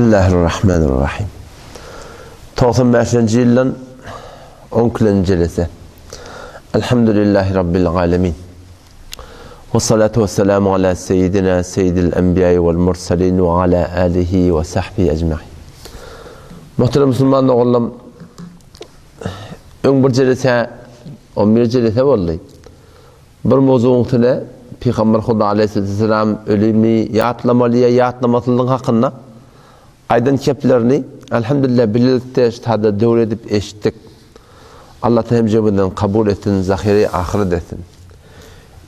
Bismillahirrahmanirrahim. 95-nji ýyldan 12-nji jelese. Elhamdülillahi Rabbil alemin. Ve salatu ve selamu ala seyyidina seyyidil enbiya vel mursalin ve ala alihi ve sahbihi ecmaîn. Muhterem musulman doganlarym, öň bir jelese, 11 jelese boldy. Bir mowzugyň üstüne Pygamber Huda aleýhissalam ölümi ýatlamaly ýa ýatlamaslylygyň hakynda aýdan keplerini elhamdülillah bilelikde ştada döwür edip eşitdik. Allah Taala hemjemizden kabul etsin, zahiri ahyret etsin.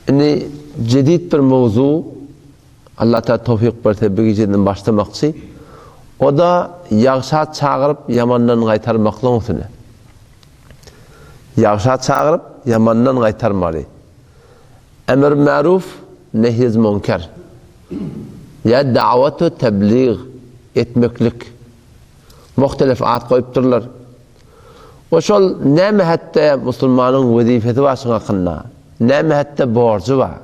Indi jedid bir mowzu Allah Taala towfyk berse bir gijeden başlamakçy. O da ýagşa çagyryp ýamandan gaýtarmaklygyň üstüne. Ýagşa çagyryp, ýamandan gaýtarmaly. Emr maruf, nehyz munker. Ýa dawat we teblig etmeklik. Muhtelif at goýupdyrlar. We şol näme hetde musulmanyň wezipesi bar şuň hakynda, näme hetde borjy bar.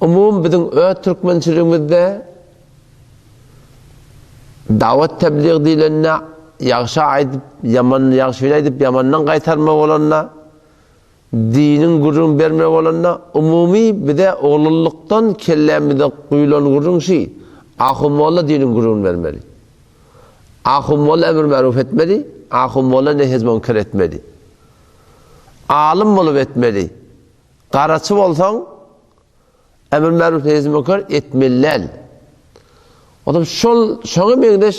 Umumy biziň öz türkmençiligimizde Dawat teblig diýlende ýagşa aýdyp, ýaman ýagşyny aýdyp ýamandan gaýtarma bolanda, diniň gürrüň berme bolanda, umumy bize oglanlykdan kellämize guýlan gürrüň şi, ahun molla diniň gürrüňini bermeli. Ahun molla emr maruf etmeli, ahun molla nehiz münker etmeli. Alym bolup etmeli. Garaçy bolsaň, Emr maruf nehiz münker etmeli däl. Otam şol şoňa meňzeş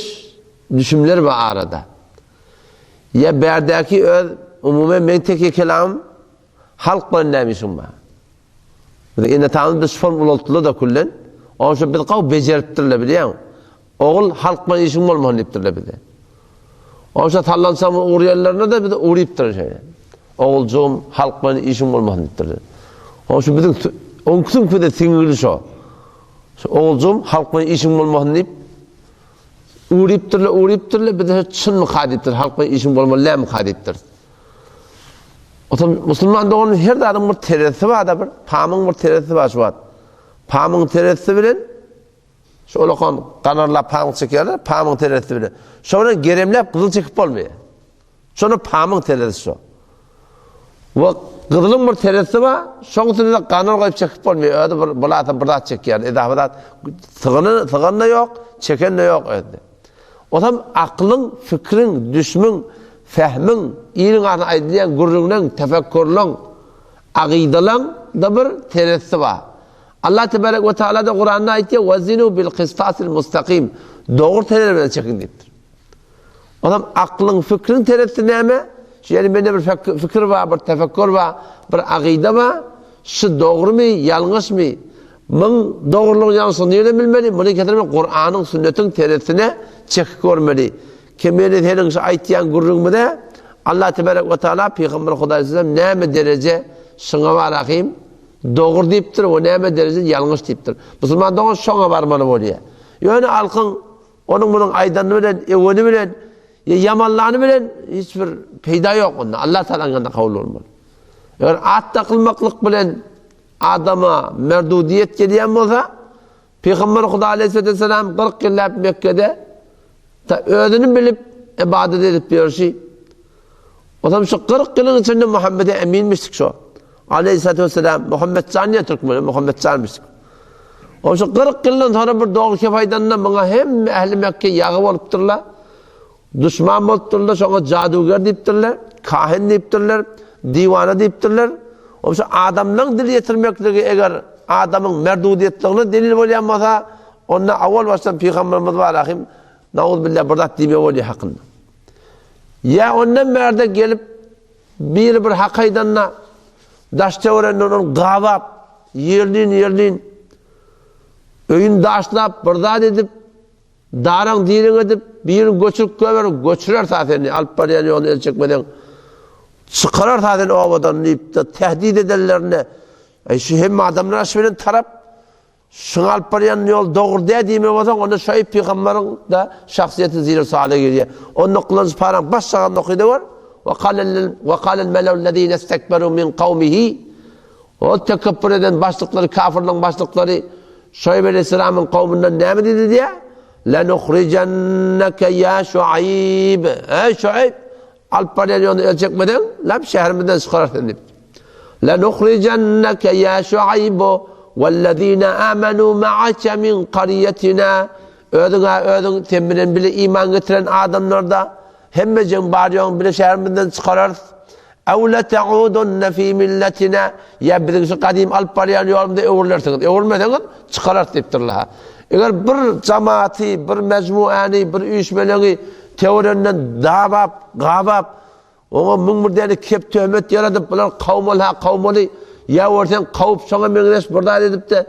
düşümler bar arada. Ýa bärdäki öz umumy meň tekýe kelamym halk bilen näme işiň bar? Biz ene atamyz biz şol ulaltdylar da küllen. Onuň üçin biz gawy bejeripdirler bilýäň. Ogul halk bilen işiň bolmasyn diýipdirler bize. Onuň üçin sallançagyň urýanlaryna da bizi urypdyr şeýle. Oguljygym halk bilen işiň bolmasyn diýipdirler. Onuň üçin biziň oňki-süňküde siňňili şo. Şu oguljygym halk bilen işiň bolmasyn diýip urypdyrlar, urypdyrlar, bize çynmyka diýipdir, halk bilen işiň bolmaly dälmika diýipdir. Otam musulman dogan her zadyň bir terezisi bar-da bir, pamyň bir terezisi bar şu wagt. Pamyň terezisi bilen Şu olakan ganarlap pamyk çekýärler, pamyň terezisi bilen. Şo bilen geremläp gyzyl çekip bolmaýar. Şony pamyň terezisi şo. We gyzylyň bir terezisi bar, şoň üstüne ganar goýup çekip bolmaýar. Özi bir bulasa bir zat çekýär. Edafa zat sygyny, sygan-da ýok, çeken-de ýok özde. Otam aklyň, fikriň, düşmüň, fehmiň, iliň arasynda aýdylýan gürrüňleň, tefekkürleň, agydalaň da bir terezisi bar. Allah tebarek we taala da Kuranda aýtýar, "Wazinu bil qistasil mustaqim." Dogry terezi bilen çekiň diýipdir. Onam aklyň, fikriň terezisi näme? Şu ýeri mende bir fikir bar, bir tefekkür bar, bir akyda bar. Şu dogrymy, ýalňyşmy? Muň dogrulygyny, ýalňyşlygyny nireden bilmeli? Muny ketirme Kuranyň, sünnetiň terezisine çekip görmeli. Ki meni seniň şu aýtýan gürrüňimize Allah tebarek we taala Pygamber Hudaý sizem näme dereje şuňa bar ahim? Dogry diýipdir we näme derejede ýalňyş diýipdir. Musulman dogan şoňa barmaly bolýar. Ýöne halkyň onuň munuň aýdanyny bilen, öweni bilen, ýa ýamanlany bilen hiç bir peýda ýok onda. Allah Taalanyň ýanynda kabul bolmaz. Eger at dakylmaklyk bilen adama merdudiýet gelýän bolsa, Pygamber Huda aleyhisselam 40 ýyllap Mekgede ta özüni bilip ibadet edip ýörşi. Otam şu 40 ýylyň içinde Muhammede eminmişdik şo. Aleyhissalatu vesselam Muhammed jan diýen türkmene Muhammed janmişdik. O şu 40 ýyldan sonra bir dogry kep aýdanda muňa hemme ähli Mekke ýagy bolupdyrlar. Duşman bolupdyrlar, şoňa jaduger diýipdirler, kahin diýipdirler, diwana diýipdirler. O şu adamlaryň dil ýetirmekligi eger adamyň merdudiýetligine delil bolýan bolsa, onda awal başdan pygamberimiz bar ahim, nauzbillah bir zat diýme bolýar hakynda. Ýa ondan bärde gelip biri bir hak aýdanda daş töwereginde ony gabap, ýerlin-ýerlin öýüni daşlap bir zat edip Daraň diriň edip, birini göçürip goýber, göçürer sa seni, alyp barýan ýoluna el çekmeseň, çykarar sa seni obadan diýip-de tehdit edenlerinde, Eý, şu hemme adamlar aş bilen tarap, şuňa alyp barýan ýol dogry däl diýmek bolsaň, onda Şuaýb pygamberiň da şahsyýeti zire suala girýär. Onda kylan paraň baş şagam okyda gör. Ve kalel meleullezine istekberu min kawmihi Ol tekepbür eden başlyklary, kafirligiň başlyklary Şuaýb aleýhissalamyň kowmundan näme diýdi diýýär? Lenuhrijenneke ýa Şuaýb. Eý Şuaýb, alyp barýan ýoluna el çekmeseň, lap şäherimizden çykararys seni diýip. Lenuhrijenneke ýa Şuaýbu wellezine amenu ma'ake min qarýatina. Özüň-ä özüň sen bilen bile iman getiren adamlar-da hemmejegiň bar-ýoguny bile şäherimizden çykararys. Ew leteudunne fi milletina, ýa biziň şu gadym alyp barýan ýolumyza öwrülersiňiz, öwrülmeseňiz çykararys diýipdirler. Eger bir jamaty, bir mejmuäni, bir üýşmeleňi töwerenden dabap, gabap, oňa 1001 däne kep töhmet ýaradyp, bular kowmaly-ha kowmaly, ýa görseň kowup şoňa meňzeş bir zat edip-de,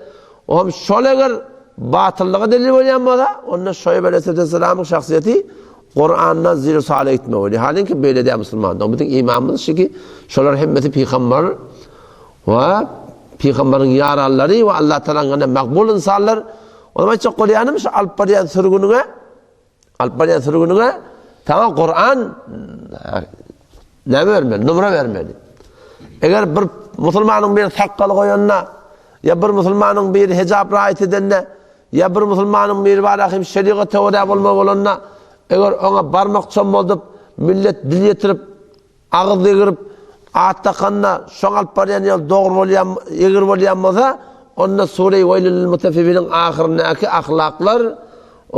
Oňam şol eger batyllyga delil bolýan bolsa, onda Şoýb aleýhissalamyň şahsyýeti Kuranda zir sala gitme bolýar. Halinki beýle däl musulman. Biziň imanymyz şu ki, şolar hemmesi pygamber we pygamberiň ýaranlary we Allah Taalanyň ýanynda makbul insanlar. Onuň aýtjak bolýanym şu alyp barýan sürgüniňe, alyp barýan sürgüniňe saňa Kuran näme bermeli? Numra bermeli. Eger bir musulmanyň bir sakgal goýanda ýa bir musulmanyň bir hijap raýat edende Ýa bir musulmanyň biri bar ahim şerigata görä bolmaly bolanda, eger oňa barmak çommaldyp, millet dil ýetirip, agyz degirip, at dakanda, şoň alyp barýan ýoly dogry bolýan, egri bolýan bolsa, onda Sure-i Weýlül lil mutaffifiniň ahyryndaky ahlaklar,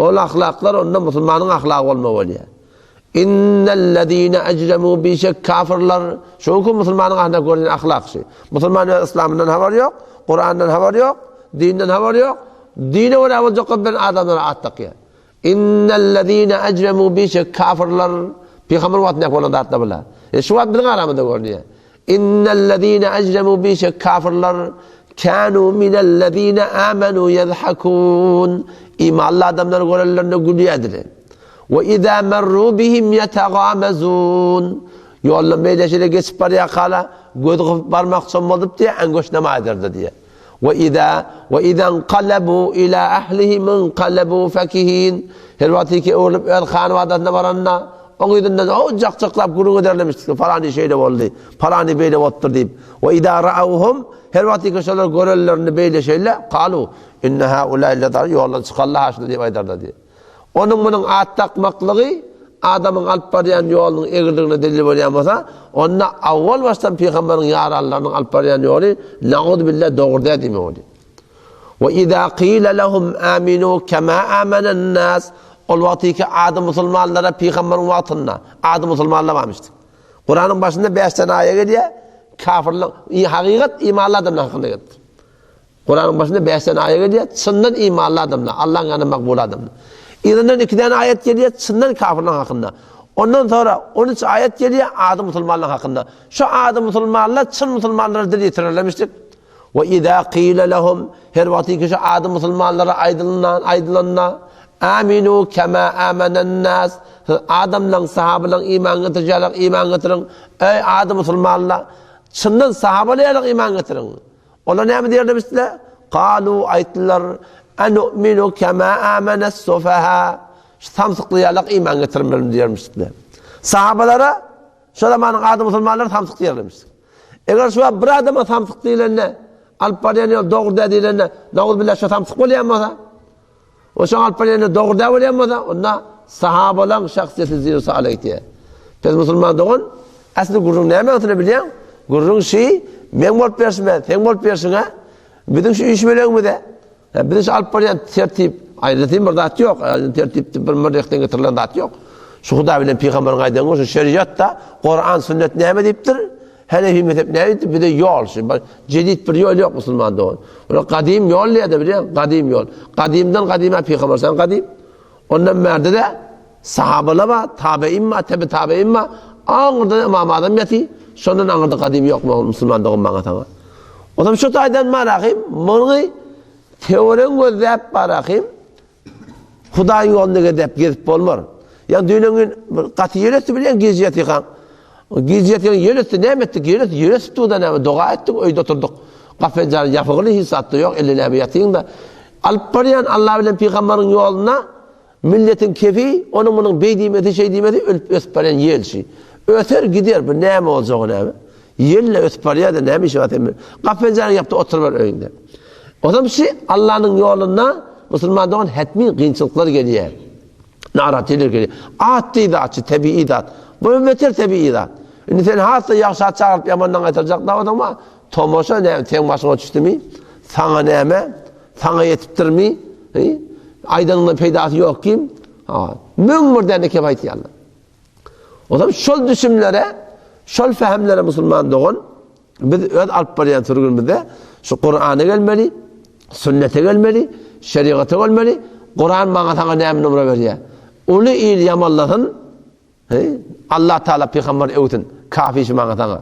ol ahlaklar onda musulmanyň ahlagy bolmaly bolýar. Innellezine ecremu bişek kafirler şu gün musulmanyň ahlak görýän ahlak şu. Musulman öz yslamyndan habary ýok, Kurandan habary ýok, dinden habary ýok. Dine görä boljak ben adamlara at dakýar. Innellezine ecremu bişek kafirler pygamber wagtynda bolan zatlar bular. E şu wagt biziň aramyzda görünýär. Innellezine ecremu bişek kafirler kanu minellezine amenu yezhakun. Imanly adamlar görenlerinde gülýärdiler. We izâ merrû bihim yetegâmezûn. Ýoldan beýle-şeýle geçip barýarkalar, göz gypyp barmak çommaldyp diýýär, angoşnama ederdi diýýär. We izâ we izâ-nkalebû ilâ ahlihim inkalebû fekihin. Her wagtky öwrülip öz hanabadasyna baranda, oň yzyndan o jak-jaklap gürrüň ederlermiş, palany şeýle boldy, palany beýle bolupdyr diýip. We izâ ra'awhum her wagtky şolar görenlerinde beýle-şeýle, kalu inne haulâi ledâ ýoldan çykarlar ha şular diýip aýdarlar diýýär. Onuň-munuň at dakmaklygy adamyň alyp barýan ýolunyň egriligine delil bolýan bolsa, onda awwal başdan pygamberiň ýaranlarynyň alyp barýan ýoly nauzubilla dogry däl diýmek bolýar. We iza qila lahum aminu kema amanan nas Ol wagtyky ady musulmanlara pygamberiň wagtynda ady musulmanlar barmyşdy. Kuranyň başynda 5 sany aýa gelýär. Kafirler, hakykat imanly adamlar hakynda gelipdir. Kuranyň başynda bäş sany aýat gelýär, çyndan imanly adamlar, Allaň ýanynda makbul adamlar. Yzyndan iki däne aýat gelýär, çyndan kafirler hakynda. Ondan sonra 13 aýat gelýär, ady musulmanlar hakynda. Şu ady musulmanlar çyn musulmanlara dil ýetirerlemişdik. We iza qila lahum her wagty ki şu ady musulmanlara aýdylan aýdylanda aminu kema amanan nas adamlaryň sahabalaryň iman getirjäler iman getiriň ey ady musulmanlar çyndan sahabalar iman getiriň Olar näme diýerlermişdiler? Kalu aýtdylar, Enu'minu kema amenes sufaha. Şu samsykly ýalak iman getirmelimi diýermişdiler. Sahabalara şo zamanyň ady musulmanlary samsyk diýerlermişdi. Eger şu wagt bir adama samsyk diýlende, alyp barýan ýol dogry däl diýlende, nauzbillah şo samsyk bolýan bolsa, O şoň alyp barýan ýeri dogry däl bolýan bolsa, onda sahabalaň şahsyýeti zir sala gitýär. Biz musulman dogan, asly gürrüň näme ötüne bilýäň? Gürrüň şi, meň bolup berşime, seň bolup berşiňe, biziň şu üýşmeleňimize, biziň şu alyp barýan tertip, aýratyn bir zat ýok, aýratyn tertipde bir mürrehden getirilen zat ýok. Şu Hudaý bilen pygamberiň aýdany şu şeriatda, Kuran, sünnet näme diýipdir? Hanefi mezhep näme diýipdir? Bize ýol şu. Bir jedid bir ýol ýok musulman dogan. Olar gadym ýol diýýär bilýän, gadym ýol. Gadymdan gadyma pygamber sen gadym. Ondan bärde-de sahabalar bar, tabein bar, tebe tabein bar. Aňyrda Imam Azam ýaty. Şondan aňyrda gadym ýok musulman dogan maňa saňa. Ondan şu taýdan bar ahim, muny teoreň gözläp bar ahim. Hudaýyň ýolunda gezip gezip bolmar. Ýa düýnen gün bir gaty ýel ösdi bilýän gije ýatykaň. Gije ýatykaň ýel ösdi näme etdik? Ýel ösdi, ýel ösüp durda näme doga etdik, öýde oturdyk. Gap-penjere ýapygyly hiç zatda ýok, elle näme ýatyň-da. Alyp barýan Allah bilen pygamberiň ýoluna milletiň kefi, onuň munuň beý diýmesi, şeý diýmesi ölüp ösüp barýan ýel şi. Öser gider, bu näme boljagy näme? Ýel-le ösüp barýar-da näme işi bar sen bilen? Gap-penjereni ýap-da oturyber öýüňde. Onam şi Allanyň ýolunda. musulman dogan hetmi kynçylyklar gelýär. Narahatlylar gelýär. Atdy zatçy, tebigy zat. Bu beter tebigy zat. Indi sen has-da ýagşa çagyryp ýamandan gaýtarjak dawadyň bar. Tomaşa näme, seň başyňa düşdümi? Saňa näme? Saňa ýetipdirmi? He? Aýdanyňdan peýdasy ýok kim? Ha, 1001 däne kep aýtýarlar. O zaman şol düşümlere, şol fehemlere musulman dogan biz öz alyp barýan sürgünimizde şu Kur'ana gelmeli, sünnete gelmeli, şeriata gelmeli. Kur'an maňa saňa näme numara berýär? Uly il ýamanlasyn, He? Allah Taala pygamber öwsün, kafi şu maňa saňa.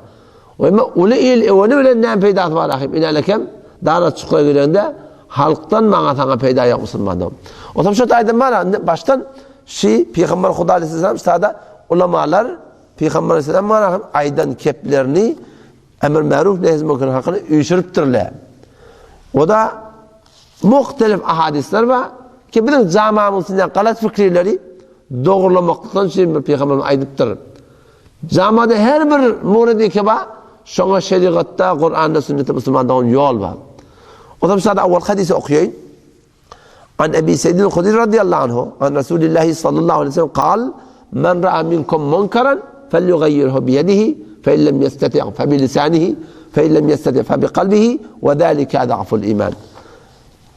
Oýma uly il öweni bilen näme peýdasy bar ahim? Inälekem dara çuka girende halkdan maňa saňa peýda ýok musulmandan. O zaman şu taýdan bar, başdan şi pygamber Huda aleyhisselam sada ulamalar pygamber aleyhisselam bar ahim aýdan keplerini emir maruf nehiz münker hakyny üýşüripdirler. O da Muhtelif ahadyslar bar ki, biziň jamamyň içinde galat fikirleri dogrulamaklykdan üçin bir pygamberimiz aýdypdyr. Jamada her bir muredi bar, şoňa şerigatda, Kur'anda, sünnetde musulman dogan ýol bar. O zaman sada awwal hadisi okuýaýyn. An Ebi Seýdin Hudri radiyallahu anhu, an Resulillahi sallallahu aleyhi ve sellem kal, Men ra'a minkum munkaran felyughayyirhu biyedihi fe in lem yestati' fe bilisanihi fe in lem yestati' fe bikalbihi ve zalika ad'aful iman.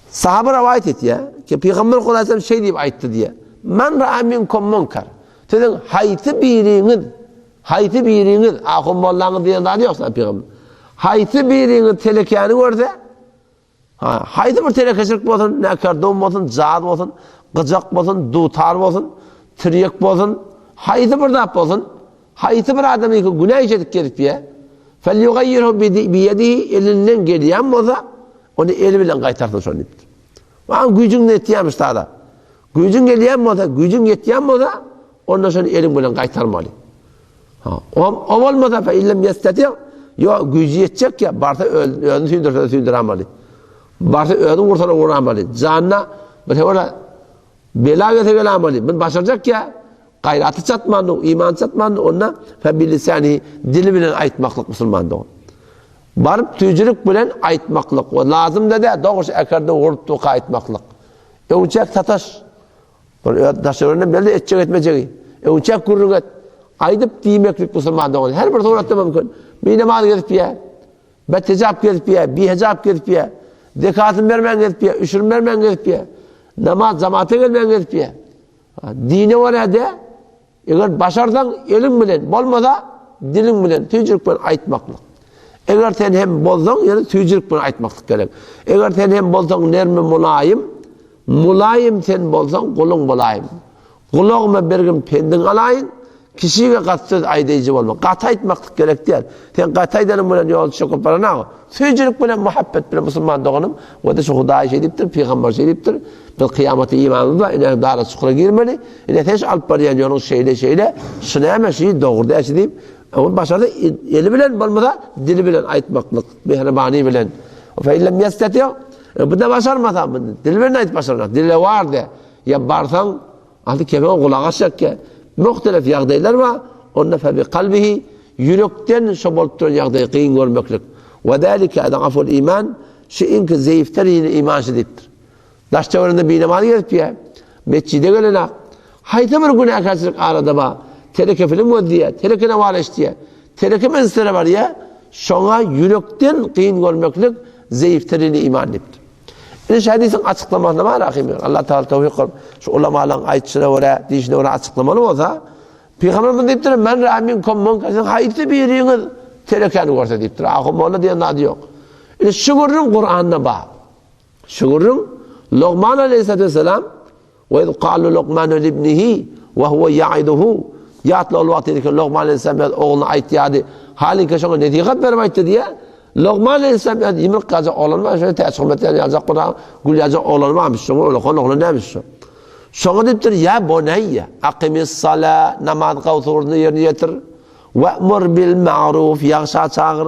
Sahaba rivayet etýär ki Pygamber Hudaý şeý diýip aýtdy diýär. Men ra'a minkum munkar. Siziň haýsy biriňiz haýsy biriňiz ahun mollaňyz diýen zady ýok pygamber. Haýsy biriňiz telekäni görse Ha, haýsy bir telekeçilik bolsun, näkerdon bolsun, jaz bolsun, gyjak bolsun, dutar bolsun, tirýek bolsun, haýsy bir zat bolsun, haýsy bir adam iki günä iş edip gezip ýe, felyugayyiru biyedihi elinden gelýän bolsa, ony eli bilen gaýtarsyn şony diýipdir. Wa güýjüň ýetýärmiş sada. Güýjüň gelýän bolsa, güýjüň ýetýän bolsa, onda şony eliň bilen gaýtarmaly. Ha, o, o bolmasa fe illem yestati, yo güýji ýetjek ya, barsa özüni süýndürse süýndüramaly. Barsa özüni vursa vuramaly. Janyna bir hewala bela gelse gelamaly. Bir başarjak ya, gaýraty çatmandy, iman çatmandy, onda fe bilisani dili bilen aýtmaklyk musulman dogan. Baryp tüýjülik bilen aýtmaklyk. O lazym da da dogrusu ekerde vurup duka aýtmaklyk. Öwçek sataş Bir öz daşöwrenden belli etjek etmejegi. Öwçek gürrüň et. Aýdyp diýmeklik musulman dogan. Her bir suratda mümkin. Bir namaz gezip ýa. Betejap gezip ýa, bihejap gezip ýa. Zekatyny bermän gezip ýa, üşürin bermän gezip ýa. Namaz jamata gelmän gezip ýa. Dine görä de Eger başarsaň eliň bilen, bolmasa diliň bilen, tüýjülik bilen aýtmaklyk. Eger sen hem bolsaň, ýöne tüýjülik bilen aýtmaklyk gerek. Eger sen hem bolsaň nermi mulaýym, mulaýym sen bolsaň guluň bolaýyn. Gulagyma bergin pendiň alaýyn, kişige gaty söz aýdaýjy bolma. Gaty aýtmaklyk gerek däl. Sen gaty aýdanyň bilen ýol çykyp baranaň. Söýüjilik bilen, muhabbet bilen musulman doganym, we-de şu Hudaý şeý diýipdir, pygamber şeý diýipdir. Biz kyýamata imanymyz bar, ine dara çukura girmeli. Ine sen şu alyp barýan ýoluň şeýle şeýle, şu näme, şu dogry däl şu diýip, ol başarsa eli bilen bolmasa dili bilen aýtmaklyk, mähribany bilen. Fe illem ýesteti, e, bu da başarmasa, dili bilen aýdyp başarmak. Dile bar de. Ýa barsaň, Alty kefeň gulak asjakka muhtelif ýagdaýlar bar, onda fe bi kalbihi ýürekden şo bolup duran ýagdaýy kyn görmeklik. We zalike adaful iman şu iňki zeýifler ýene iman şu diýipdir. Daş töwereginde binamaz gezip ýa, metjide gelenak, haýsy bir günäkärçilik arada bar, teleke film gözleýär, teleke nawar eşidýär, teleke mejlislere barýar, şoňa ýürekden kyn görmeklik zeýifler ýene iman diýipdir. Ine şu hadisiň açyklamasyna bar ahim. Allah Taala towfik berip, şu ulamalaryň aýtşyna görä, diýişine görä açyklamaly bolsa, Pygamberimiz diýipdir, Men ra'a minkum munkar, siziň haýsy biriňiz telekäni görse diýipdir. Ahun molla diýen zady ýok. Ine şu gürrüň Kuranda bar. Şu gürrüň Lugman aleyhissalatu vesselam We iz kalu Lukmanu libnihi we huwe ýaiduhu Ýatla ol wagt diýdi ki, Lukman aleyhisselam öz ogluna aýtýardy. Halyňka şoňa nesihat berip aýtdy diýýär. Lukman aleyhisselam öz ýumruk ýaljak oglany bar, şöyle Täçhommet diýen ýaljak bir gül ýaljak oglany barmyş, şoňa ullakan oglan dälmiş şo. Şoňa diýipdir, ýa boneýýe, akymis sala, namaz gawsurny ýerine ýetir, we'mur bil ma'ruf, ýagşa çagyr,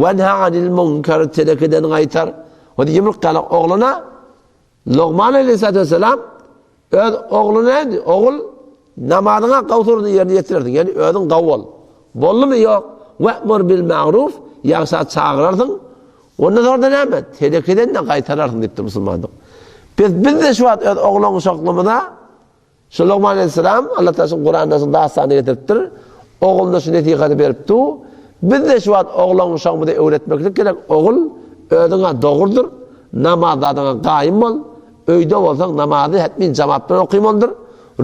wenha anil munkar, telekeden gaýtar. O ýumruk ýaly oglana Lukman aleyhissalatu vesselam öz ogluny nädi? Ogul namazyňa gawsuryny ýerine ýetirersiň. Ýani özüň gaw bol. Boldumy? Ýok. We'mur bil ma'ruf, ýagşa çagyrarsyň. Ondan sonra da näme? Telekeden de gaýtararsyň diýipdir musulmanlyk. Biz biz-de şu wagt öz oglan-uşaklymyza şu Lukman aleyhisselam Allah Taala şu Kuranda şu dastany getiripdir. Ogluna şu nesihaty beripdi. Biz-de şu wagt oglan-uşagymyza öwretmeklik gerek. Ogul, özüňe dogrudyr. Namaz zadyňa gaýym bol. Öýde bolsaň namazy hetmin jamat bilen okymalydyr.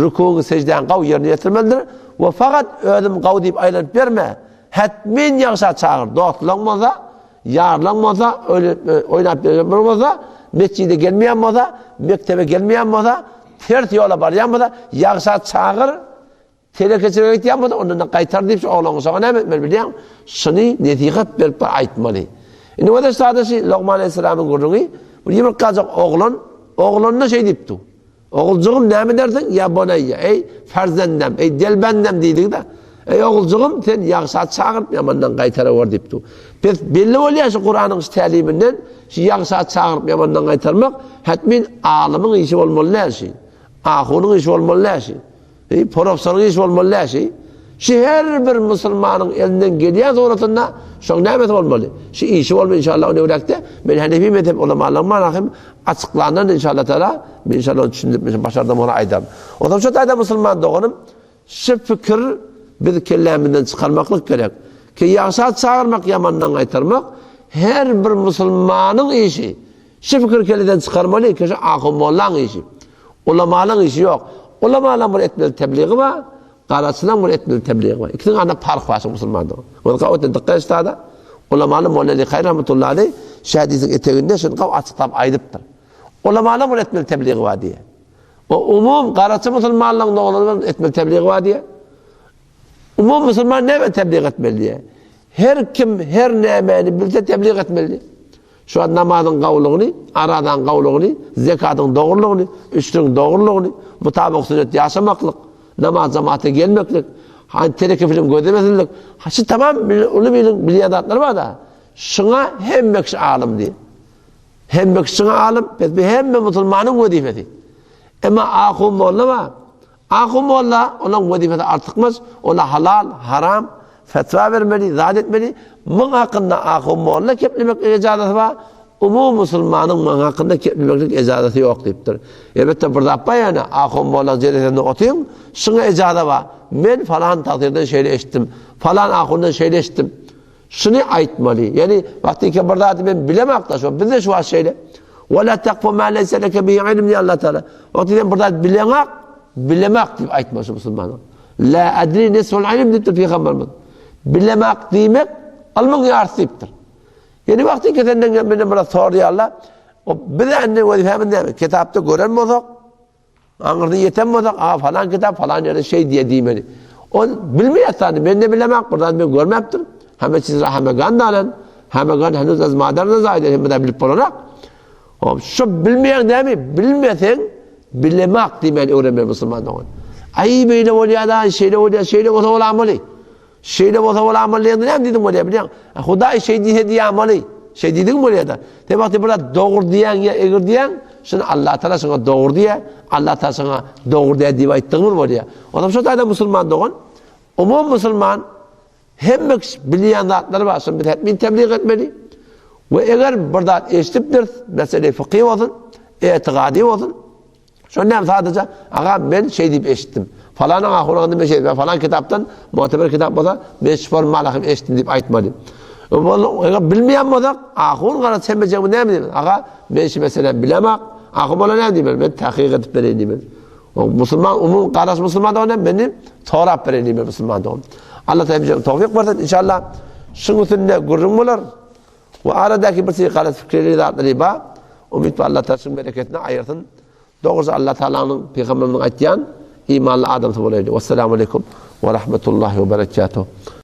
Rükugyňy, seždäňi gawy ýerine ýetirmelidir. We fakat özüm gawy diýip aýlanyp ýörme. Hetmin ýagşa çagyr. Dostlaň bolsa, ýarlaň bolsa, oýnap ýören bir bolsa, metjide gelmeýän bolsa, mekdebe gelmeýän bolsa, ters ýola barýan bolsa, ýagşa çagyr. Telekeçilige gitýän bolsa, ondan-da gaýtar diýip, şu oglan uşaga näme etmeli bilýäňmi? Şuny nesihat berip bir aýtmaly. Indi bolsa sada şu Lukman aleyhisselamyň gürrüňi, bir ýumurtgajyk oglan, oglanyna şeý diýipdi. Oguljygym näme edersiň? Ýa bonaýýa, eý, farzendem, eý, delbendem diýdigi-de. Eý, oguljygym, sen ýagşa çagyryp, ýamandan gaýtarawer diýipdi. Pes belli bolýar şu Kuranyň şu täliminden, şu ýagşa çagyryp, ýamandan gaýtarmak, hetmin alymyň işi bolmaly däl şi. Ahunyň işi bolmaly däl şi. Eý, professoryň işi bolmaly däl şi. Şu her bir musulmanyň elinden gelýän suratynda şoň nämesi bolmaly? Şu işi bolmaly inşallah ony öwrekde. Men Hanefi mezhep ulamalaryň mana hem açyklandan inşallah taala men inşallah onu düşündirip men başardym ony aýdaryn. Ondan şu taýda musulman doganym şu pikir biz kellämizden çykarmaklyk gerek. Ki ýagşa çagyrmak, ýamandan gaýtarmak her bir musulmanyň işi. Şu pikir kelleden çykarmaly ki şu ahun mollaň işi. Ulamalaň işi ýok. Ulamalaň bir etmeli tebligi bar, garaçylaň bir etmeli tebligi bar. Ikisiniň arasynda parh bar şu musulmanda. Ony gawy etden dykgat et sada. Ulamaly Molla Ali Haýr rahmetullahi aleyh şu hadisiň eteginde şuny gawy açyklap aýdypdyr. Ulamalaň bir etmeli tebligi bar diýe. O umum garaçy musulmanlaryň doganlaryň etmeli tebligi bar diýe. Umum musulman näme tebliğ etmeli diýe. Her kim her nämäni bilse tebliğ etmeli. Şu an namazyň gawulygyny, arazaň gawulygyny, zekatyň dogrulygyny, üçlügiň dogrulygyny, mutabyk sünnet ýaşamaklyk, namaz jamaata gelmeklik, han tereke film gözlemesizlik, şu tamam uly biliň bilýän zatlary bar-da. Şuňa hemme kişi alym diýip. Hemme kişi şuňa alym, pes bu hemme musulmanyň wezipesi. Emma ahun molla bar. Ahun molla, onuň wezipesi artykmaç, ola halal, haram fetwa bermeli, zat etmeli. Muň hakynda ahun molla keplemeklik ejazasy bar, umumy musulmanyň muň hakynda keplemeklik ejazasy ýok diýipdir. Elbetde bir zat bar ýöne, ahun mollaň jelesesinde otyň, şuňa ejaza bar. Men falan tagtyrdan şeýle eşitdim, falan ahundan şeýle eşitdim. Şuny aýtmaly. Ýagny, wagtyky bir zady men bilemakda şo, bizde şu wagt şeýle. Ve la takfu ma leysa leke bihi ilm diýýär Allah Taala. Wagty sen bir zat bileňak, bilemak diýip aýtmaly şu musulmana. La adri nisful ilm diýipdir pygamberimiz. Bilemak diýmek ylmyň ýarysy diýipdir. Ýagny wagtyky senden gelip menden biraz soraýarlar. O biz indi wezipemiz näme? Kitapda gören bolsak, Aňyrda ýeten bolsak, a falan kitap falan ýerde şeý diýe diýmeli. Ol bilmeýär sany, men de bilemek, bir zat men görmäpdim. Hemme çizra hemme gan dalan, hemme gan henüz az madar da zaýda hemme da bilip bolanak. Hop, şu bilmeýän dämi? Bilmeseň, bilemek diýmän öwrenmeli musulman dogan. Aý beýle bolýar da, şeýle bolýar, şeýle bolsa bolamaly. Şeýle bolsa ol amaly diýende näme diýdiň bolýar bilýäň? Hudaý şeý diýse diýamaly. Şeý diýdiň bolýar-da. Sen wagty bir zat dogry diýýäň ýa egri diýýäň, şuny Allah Taala şoňa dogry diýýär, Allah Taala şoňa dogry diýýär diýip aýtdygyňyz bolýar. Onam şo taýda musulman dogan, umumy musulman hemme kişi bilýän zatlary bar, şuny biz hetmin tebliğ etmeli. We eger bir zat eşidipdiris, mesele fykhy bolsun, etigady bolsun, Şonda hem sadaja, Aga, men şeý diýip eşitdim. Falanyň ahunagynda men şeý, falan kitapdan, muteber kitap bolsa, men şu formal hem eşitdim diýip aýtmaly. Eger bilmeýän bolsak, ahun garaz hemmejegimi näme diýmeli? Aga, men şu meseläni bilemak, ahun bolan näme diýmeli? Men takyk edip bereýin diýmeli. O musulman, umum garaş musulman dogan men diýip, sorap bereýin diýmeli musulman dogan. Allah hemmejegime towfik bersin, inşallah. Şuň üstünde gürrüň bolar. We aradaky bir şey galat fikirli zatlary bar. Umyt bar Allah Taala şuň bereketini aýyrsyn. Dogrusy Allah Taalanyň pygamberimiziň aýtýan imanly adamsy bolaýly. Wessalamu aleýkum we rahmetullahi we berekatuh.